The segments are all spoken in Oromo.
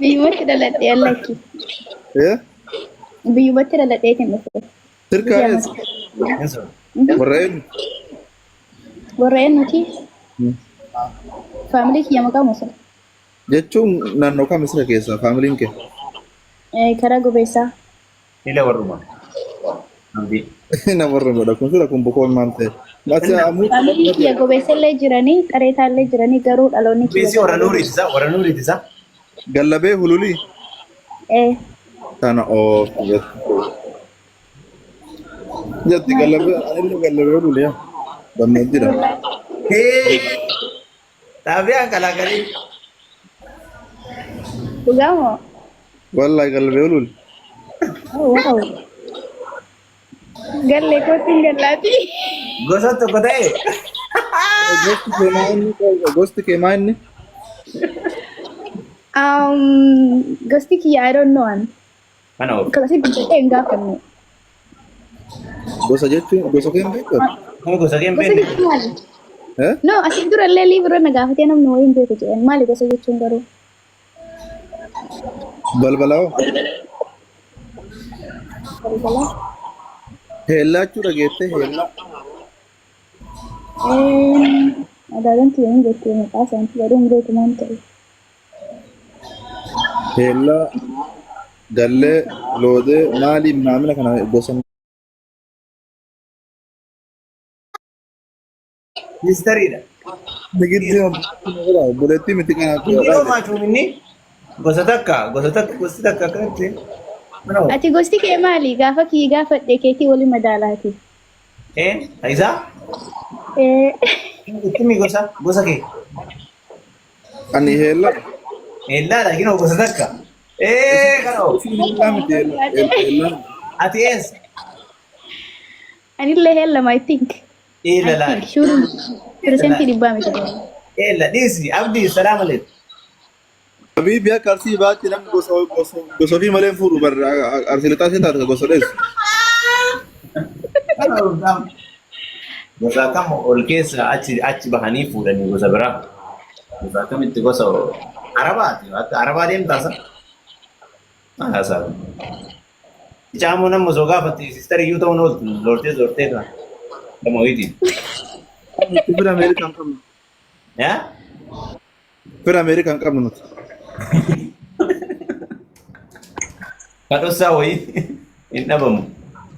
Biyyumatti dhaladhee allakki. Eh? Biyyumatti dhaladheetiin dhufe. Tirkaa eessa? Warra eenyu? Warra eenyuti? Faamilii kiyya maqaa musa. Jechuun naannoo kam isra keessaa faamiliin kee? Karaa gobeessaa. Ila warruma. Abdii. Namarra godha kun sila kun bukoon maal ta'e. Ati ammoo Faamilii kiyya gobeessallee jiranii, xareetaallee jiranii garuu dhaloonni kiyya. Beesi warra nuuriiti isa warra nuuriiti isa. Gallabee hululii Eh, tana oof jetti. Jetti gallabee anillee gallabee hululii yaa. Gammoojjiidha. Hee. Xaabiyaan kalaakalii. Dhugaa moo? Wallahi gallabee hululi. Oh, wow. Gallee kootti hin gallaati. Gosa tokko ta'e. Gosti kee maa inni? Gosti kee maa inni? Gosti kiyya I don't know an. Kana of. Akkasii guddadhee hin gaafanne. Gosa jechuun gosa kee hin beektu? Kuma gosa kee hin Gosa beekne. jechuun maali? Eh? No, asii dura illee liibirra na gaafatee namni wayii hin beeku jedhan. Maali gosa jechuun garuu? Balbala hoo? Balbala. Heellaachuu dhageettee heellaa. Adaadan tiyya hin jettee maqaa isaaniitti garuu hin beeku waan ta'eef. Heellaa, gallee, loodee, maalii maamila kana gosa Mistariidha. Nigiddii obboleettii miti kana Hundinuu maachuun inni gosa takka gosa takka gosti takka akkanatti. Mana hoo. Ati gosti kee maali? Gaafa kiyyi gaafadhe keetii wali madaalaati. Eh, isaa? Eh, Itti mi gosa gosa kee. Ani heellaa. Heellaadha kinoo gosa takka. Eh, kana hoo. Heellaa miti heellaa. Ati eessa? Anillee heellama I think. Eela I laal. think sure persentii dhibbaa miti. Eela dhiisi abdii salaam alaikum. Habiibi akka arsii baatti namni gosa gosa gosa ofii malee hin fuudhu bar arsii lixaa ishee taate gosa dheessu. Gosa akkam ol keessa achi achi bahanii fuudhanii gosa biraa. Gosa akkamitti gosa Arabaati. Akka Arabaa deemtaa sa? Maal haasaa? Caamoo nama osoo gaafatte sister iyyuu ta'uun ooltu zoortee zoortee kaa. Nama wayiitiin. Fira Ameerikaa hin qabnu. Yaa? Fira Ameerikaa hin qabnu nuti. Kadhossaa wayii hin dhabamu.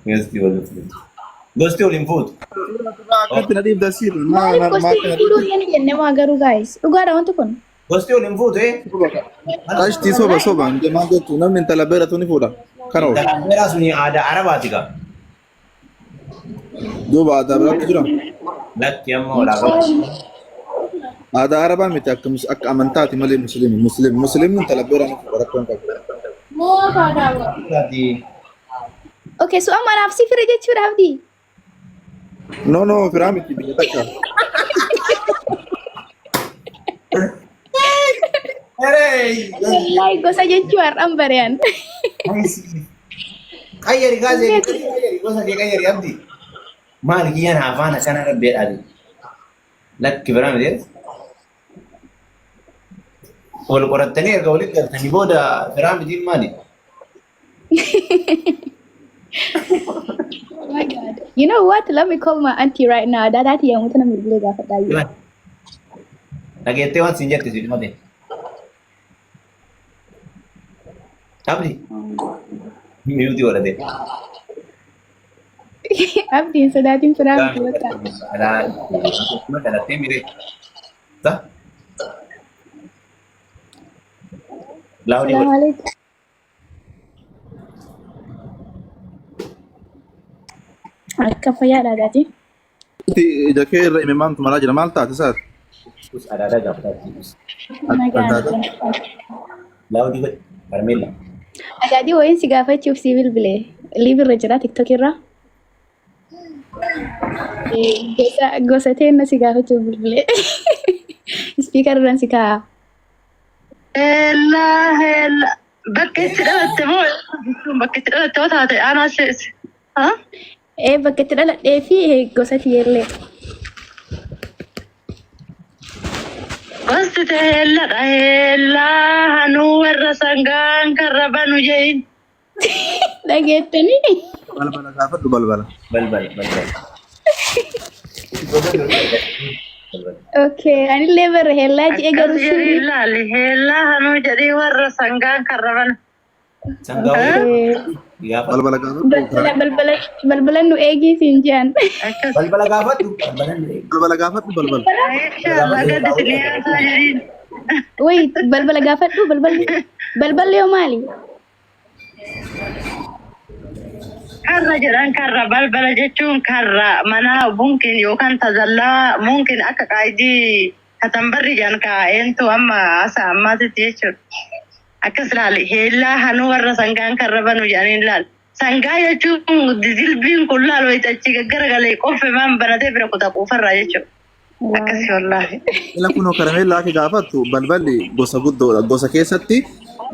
Gosti wal fuutu. Gosti wal hin fuutu. Akkatti na dhiibda siidha. Maaliif gosti hin fuudhuu hin jenne maa garuu guys? Dhugaadha wanti kun. Gosti ol hin fuutu eh. Qashtii soba soba hin maal jettu namni intala beeratu ni fuudha. Kana oolu. Intalaan beeraa suni aadaa Arabaati gaa. Duuba aadaa biraatti jira. Lakki amma olaa qaba. Aadaa Arabaa miti akka akka amantaati malee musliimi. Musliim musliimni intala beeraa ni fuudha rakkoon qabu. Ati Okay, so amma anaaf si fira jechuudha abdii. No no firaa miti biyya takka. Wallahi gosa jechuu har'an barean. Qayyari gaazee qayyari gosa kee qayyari abdi. Maali kiyyaan afaan akkana rabbi jedhaati. Lakki biraa miti. Wal qorattanii erga walitti galtanii booda firaa mitiin maali? Oh my God. You know what? Let me call my auntie right now. Dadaati yommuu tana bilbilee gaafadhaa jiru. Dhageettee waan siin jette si dhumate. Abdi. Miyuutii godhate. Abdiin sodaatiin firaa miti bakka. Alaa dhalattee miree. Ta? Laawudii Salaamu godhe. alaikum. Akka fayyaa dhaadhaati. Ija kee irra imimmaantu maraa jira maal taate saat? Us adaadaa gaafataatti. Us. Nagaan. Laawudii godhe. Barmeella. Adaadii wayiin si gaafachuuf si bilbile. Liiv irra jira TikTok irra. Gosa gosa teenna si gaafachuuf bilbile. Ispiikar irraan si kaa'a. Heellaa heella bakka itti dhalatte moo jechuun bakka itti dhalatte yoo taate aanaa seesi. Ha? Ee bakka itti dhaladhee fi gosa tiyyellee. Gosti tee heelladha heellaa hanuu warra. warra sangaan karra banu jehin. Dhageettanii? Balbala gaafadhu balbala. Balbala balbala. Okay, anillee barra heellaa ji'e Akkas garuu jedhii sirrii. laali. Heellaa hanuu jedhii warra sangaan karra banu. Sangaa Okay. gaafadhu. Balbala gaafadhu. Balbala balbala balbala nu eegii siin jedhan. Akkas. Balbala gaafadhu. Balbala nu eegi. Balbala gaafadhu balbala. Inshallah gadi isin yaasaa jedhiin. Wait, balbala gaafadhu balballi balballi yoo maali? Karra jedhan karra balbala jechuun karra mana mungkin yookaan tazallaa mungkin akka qaayidii katambarri jedhan kaa'eentu amma asa ammaatitti jechuudha. Akkas laali heellaa hanuu warra sangaan karra banu jedhaniin laal. Sangaa jechuun dilbiin kun laal wayita achi gaggaragalee qofe maan banatee bira kuta quufarraa jechuudha. Akkasi wallaahi. Ila kunoo karameellaa akka gaafattu balballi gosa guddoodha. Gosa keessatti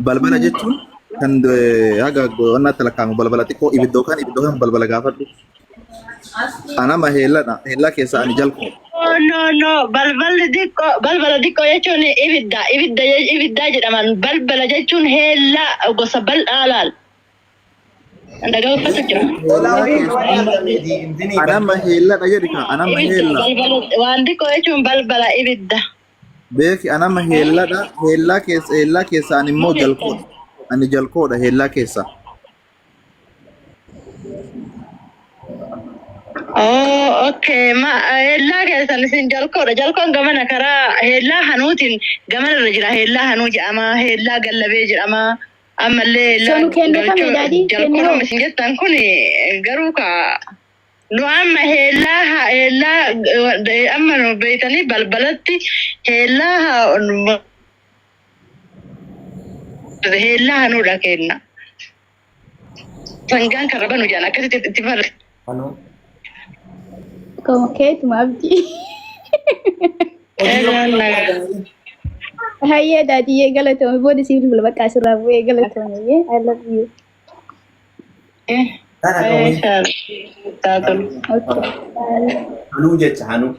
balbala jechuun kan haga wannaatti lakkaa'amu balbala xiqqoo ibiddoo kan ibiddoo kan balbala gaafadhu. Anama heelladha. Heellaa keessa ani jalqoo. Oh, no, no, balballi xiqqoo, balbala xiqqoo jechuun ibidda, ibidda, ibiddaa jedhaman. Balbala jechuun heellaa gosa bal'aa laal. Dhagaa uffata jira. Heellaa keessa anama heelladha jedhi ka anama Ibidda, heella. balbala, waan xiqqoo jechuun balbala ibidda. Beeki anama heelladha. Heellaa keessa heellaa keessa ani immoo jalqoodha. Ani jalqoodha heellaa keessa. Oh, okay. Ma heellaa keessan isin jalqoodha. Jalqoon gamana karaa heellaa hanuutiin gamana irra jira. Heellaa hanuu jedhama. Heellaa gallabee jedhama. Ammallee heellaa So nu kennifame daadii? jalqoon Kennifame? amma isin jettan kun garuu ka nu amma heellaa heellaa amma nu beeytanii balbalatti heellaa heellaa hanuudha kenna. Sangaan karra banu jedhan akkasitti itti barre. Hanuu. Akkuma keetuma abdii. Hayyee daadiyyee galatoome booda siif bilbila bakka asirraa bu'ee galatoome. I love you. Kana qabu. Okay. Hanuu jecha hanuu.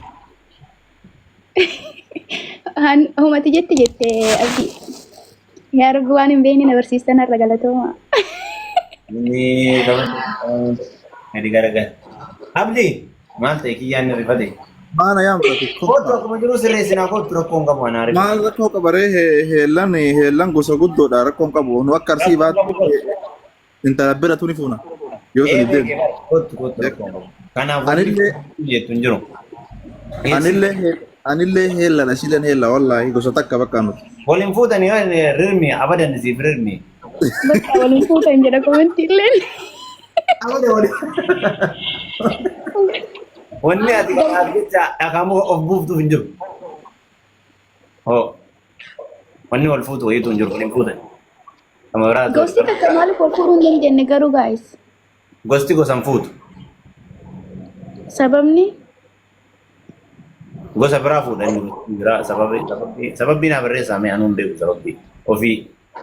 Humati jette jette abdii. Yaa Rabbi waan hin beekne na barsiistan har'a galatooma. Inni gadi garagala. Abdi maal ta'e kiyyaan ni rifate. Maana yaamtati. Kootu akkuma jiru sirreessinaa kootu rakkoon qabu anaa rifate. Maal rakkoo qabaree heellan heellan gosa guddoodha rakkoon qabu. Nu akka arsii baatti intala bira tuni fuuna. Yoo sani deemu. Kootu kootu rakkoon qabu. Kanaaf Anillee jettu hin jiru. anillee anillee heelladha shileen heella wallaahi gosa takka bakka nuti. Waliin fuutanii rirmi abadan siif rirmi. Bakka waliin fuutan jedha komentii illeen. Abadan waliin. Wanni ati kanaaf jecha dhagaa muka of buuftuuf hin jiru. Hoo. Wanni wal fuutu wayiitu hin jiru waliin fuutan. Nama biraa Gosti takka maaliif wal fuudhuu hin dandeenye garuu guys? Gosti gosa hin fuutu. Sababni Gosa biraa fuudha inni gosti biraa sababi sababbii naa barreessaa mee anuun beeku sababbii ofii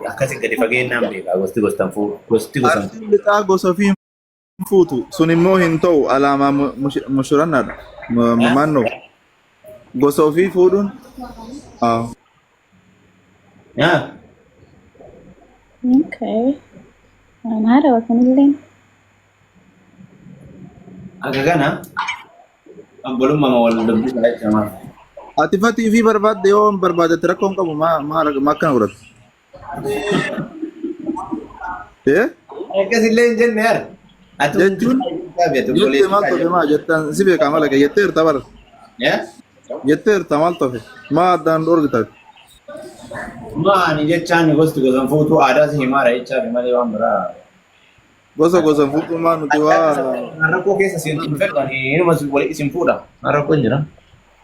akkasi gadi fageenyaan beekaa gosti gostan fuudhu gosti gosan Arsiin lixaa gosa ofii hin fuutu sun immoo hin ta'u alaamaa mushurannaadha. Maannoo gosa ofii fuudhuun. Ah. Yaa Okay. Waan haarawaa kunillee. Akka kana obbolummaa wal dubbisa jecha maal. Ati fatii fi barbaadde yoo hin barbaadette rakkoon qabu maa maa maa akkana godhatu. Eh? Akkasillee hin jenne yaar. Ati Jechuun jettee maal tofe maa jettan si beekaa mala kee jettee jirta bara. Yaa? Jettee jirta maal tofe maa addaan dhorgita. Maani jechaan gosti gosan fuutuu aadaa si himaara jechaa fi malee waan biraa. Gosa gosan fuutuu maa nuti waa Rakkoo keessa seentu hin fedhu ani inuma isin fuudha. Rakkoo hin jira.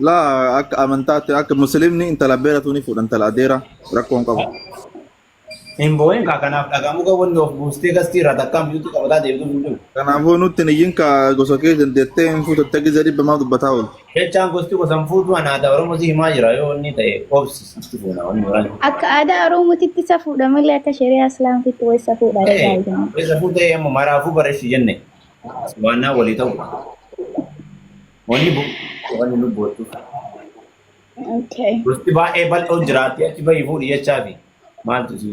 Laa akka amantaatti akka musliimni intala beeratu ni fuudha intala adeera rakkoo hin qabu. Hin boo'in kaa kanaaf dhagaa muka wanni of buustee gastii irraa takkaan biyyooti qabataa deemtuuf hin jiru. Kanaafuu nutti hin iyyin ka gosa kee dandeettee hin fuutatte gizee dhibba maa dubbataa oolu. Jechaan gosti gosa hin fuutu ana aadaa Oromoo si himaa jira yoo inni ta'e obsi sitti fuuna wanni biraan. Akka aadaa Oromootitti safuudha malee akka shari'aa Islaamtitti wayi safuudha Ee, gaa'idha. safuu ta'e amma maraafuu bareechi jenne waannaa walii ta'u. Wanni bu wanni lubboottu. Okay. Gosti baay'ee bal'oon jiraatti achi bahii fuudhi jechaafi. Maaltu si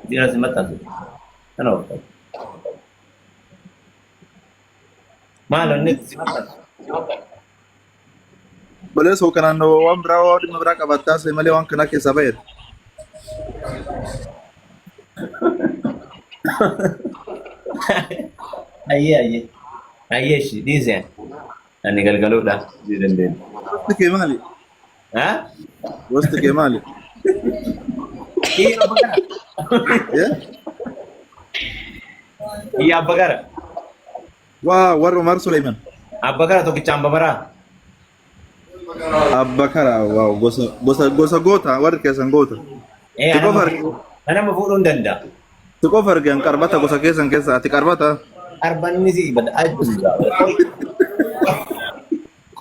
dhiira si maxxansu? Kana oofta. Maal inni si maxxansu? Baleessoo kanaan waan biraa waan dhimma biraa qabaattaa see malee waan kanaa keessaa baheera. Ayyee ayyee. Ayyee ishii dhiiseen. Ani galgaluudha. Jii dandeenya. Gosti kee maali? Haa? Gosti kee maali? Kiyya abba gara. Eh? Kiyya abba gara. Waa warra Umar Suleiman. Abba gara tokkicha abba baraa. Abba kara waa gosa gosa gosa goota warri keessan goota. Eh, Si qofa anama arge anama fuudhuu hin danda'a. si qofa arge an qarbata gosa keessan keessa ati qarbata. Arbanni si bada ajjuudha.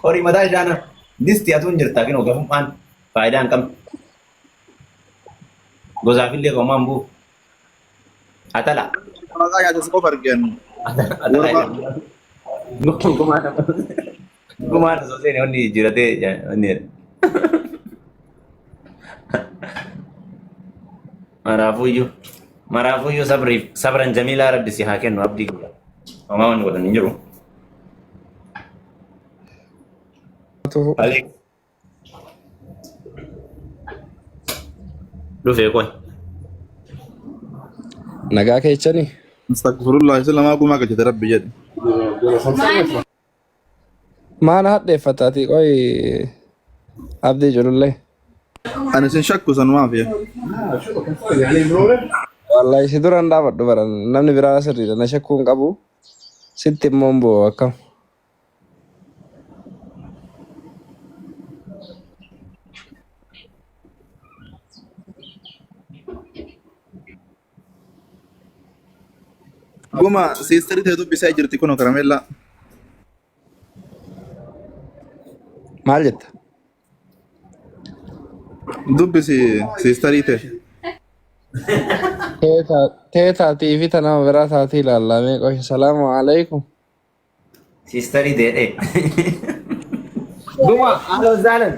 Qorii mataa ishaana disti atuun jirta kinoo gafummaan faayidaa hin qabne. Gosaafillee qomaan bu'u. Atala. Maqaa nyaata si qofa arge an. Atala. Warra Gumaan osoo seene wanni jijjiiratee wanni jedha. Maraafuyyuu maraafuyyuu sabriif sabran jamiilaa rabbi si haa kennu abdii kiyya. Homaa wanni godhan hin jiru. Alex dhufee qoy. Nagaa keechanii? Astagfirullah isa lamaa gumaa galchite rabbi jedhe. Maana hadheeffata ati qoy abdii culullee. Ani sin shakku sanumaaf yaa. Wallahi si duraan dhaabadhu bara namni biraa sirriidha na shakkuu hin qabu. Sitti immoo hin bu'u akkam. Guma siistarii ta'e dubbisaa jirti kunoo karameellaa. Maal jetta? Dubbisi siistarii ta'e. Tee taatii fi ta nama biraa taatii ilaallamee qoy. Salaamu alaikum. Siistarii deedhee. Guma haaloo zaalan.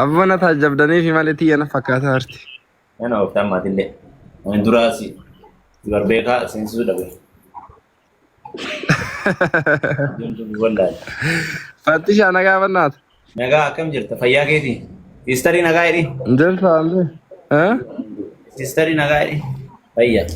Abbana taajjabdanii fi malee tiyya na fakkaataa jirti. Nana ooftaan maatillee. Ani duraa si barbeekaa seensisuu dhabe. Wallahi. Fattishaa nagaa bannaata. Nagaa akkam jirta? Fayyaa keetii? Siistarii nagaa jedhi. Jirta amte. Siistarii nagaa jedhi. Fayyaa.